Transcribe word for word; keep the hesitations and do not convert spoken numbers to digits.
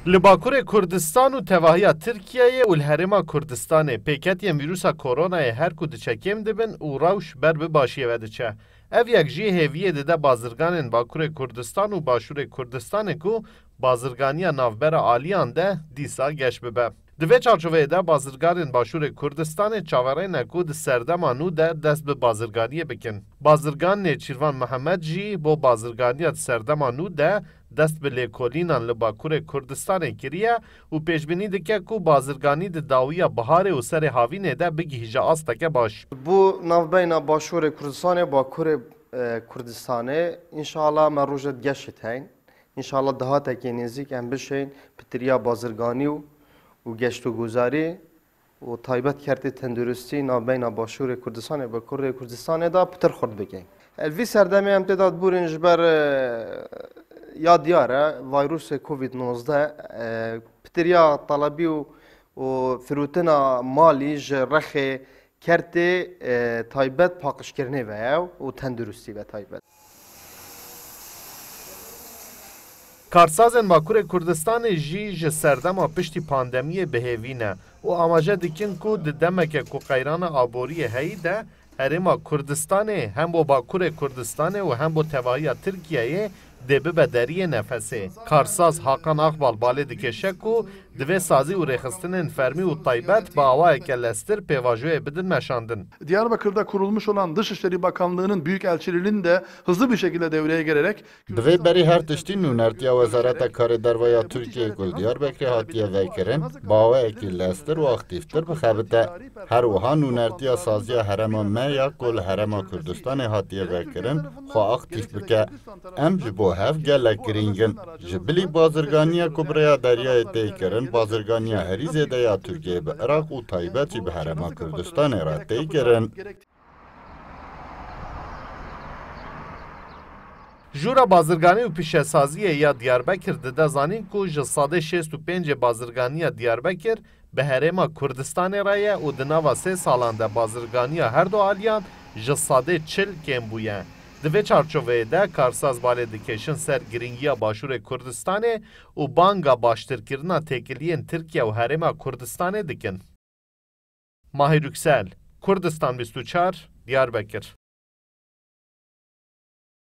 Li Bakurê Kurdistan û tevahiya Tirkiyeyê û li Herêma Kurdistanê pêketiyên vîrusa koronayê her ku diçe kêm dibin û rewş ber bi başiyê ve diçe. Ev yek jî hêviyê dide bazirganên Bakurê Kurdistan û Başûrê Kurdistanê ku bazirganiya navbera aliyan de dîsa geş bibe. Di vê çarçoveyê de bazirganên Başûrê Kurdistanê çaverêne ku di serdema nû de dest bi bazirganiyê bikin. Bazirgan Nêçîrvan Mihemed jî bo bazirganiya di serdema nû de dest bi lêkolînan li Bakurê Kurdistanê kiriye û pêşbînî dike ku bazirganî di dawiya biharê û serê havînê de bigihîje asteke baş. Bo navbeyna Başûrê Kurdistanê, Bakurê, e, Kurdistanê, înşallah me roja di geşê teyn. Înşallah dahatekê nêzîk em bişên pitiriya bazirganî û, û geştogozarî û taybet kertê tenduristî navbeyna Başûrê Kurdistanê, Bakurê Kurdistanê de pitir xurt bikin. Li vî serdemê em tê de dibûrin ji ber, e, ya diyar e, vayrûsê Covid nozdeh, e, pitiriya telebî û, û firotina malî ji rexê kertê, e, taybet paqijkirinê ve ye û tenduristî ve taybet. Karsazên Bakurê Kurdistanê jî ji serdema piştî pandemiyê bi hêvî ne û amaje dikin ku di demeke ku qeyrana aboriyê heyî de Herêma Kurdistanê hem bo Bakurê Kurdistanê û hem bo tevahiya Tirkiyeyê dê bibe deriyê nefesê. Karsaz Hakan Akbal balê dikêşe ku divê sazî û rêxistinên fermî û taybet bi awayeke lestir pêvajoyê bidin meşandin. Diyarbakır'da kurulmuş olan Dışişleri Bakanlığı'nın büyükelçiliğinin de hızlı bir şekilde devreye girerek Divê berî her tiştî nûnertiya Wezareta Karê Derve ya Tirkiyeyê ku li Diyarbekirê hatiye vekirin, bi awayekî lestir û aktîftir bixebite. Her wiha nûnertiya saziya herêma me ya ku li Herêma Kurdistanê hatiye vekirin, xwe aktîf bike. Em ji bo hev gelek girîng in. Ji bilî bazirganiya ku bi rêya deryayê tê kirin, bazirganiya herî zêde ya Tirkiyeyê bi Iraq û taybetî bi Herêma Kurdistanê re tê kirin. Jûra Bazirganî û Pîşesaziyê ya Diyarbekir dide zanîn ku ji sedê şêst û pêncê bazirganiya Diyarbekir bi Herêma Kurdistanê re ye û di nava sê salan de bazirganiya her du aliyan ji sedê çil kêm bûye. Di vê çarçoveyê de Karsaz balê dikêşin ser girîngiya Başûrê Kurdistanê û banga baştirkirina têkiliyên Tirkiye û Herêma Kurdistanê dikin. Mahir Yüksel, Kurdistan bîst û çar, Diyarbekir.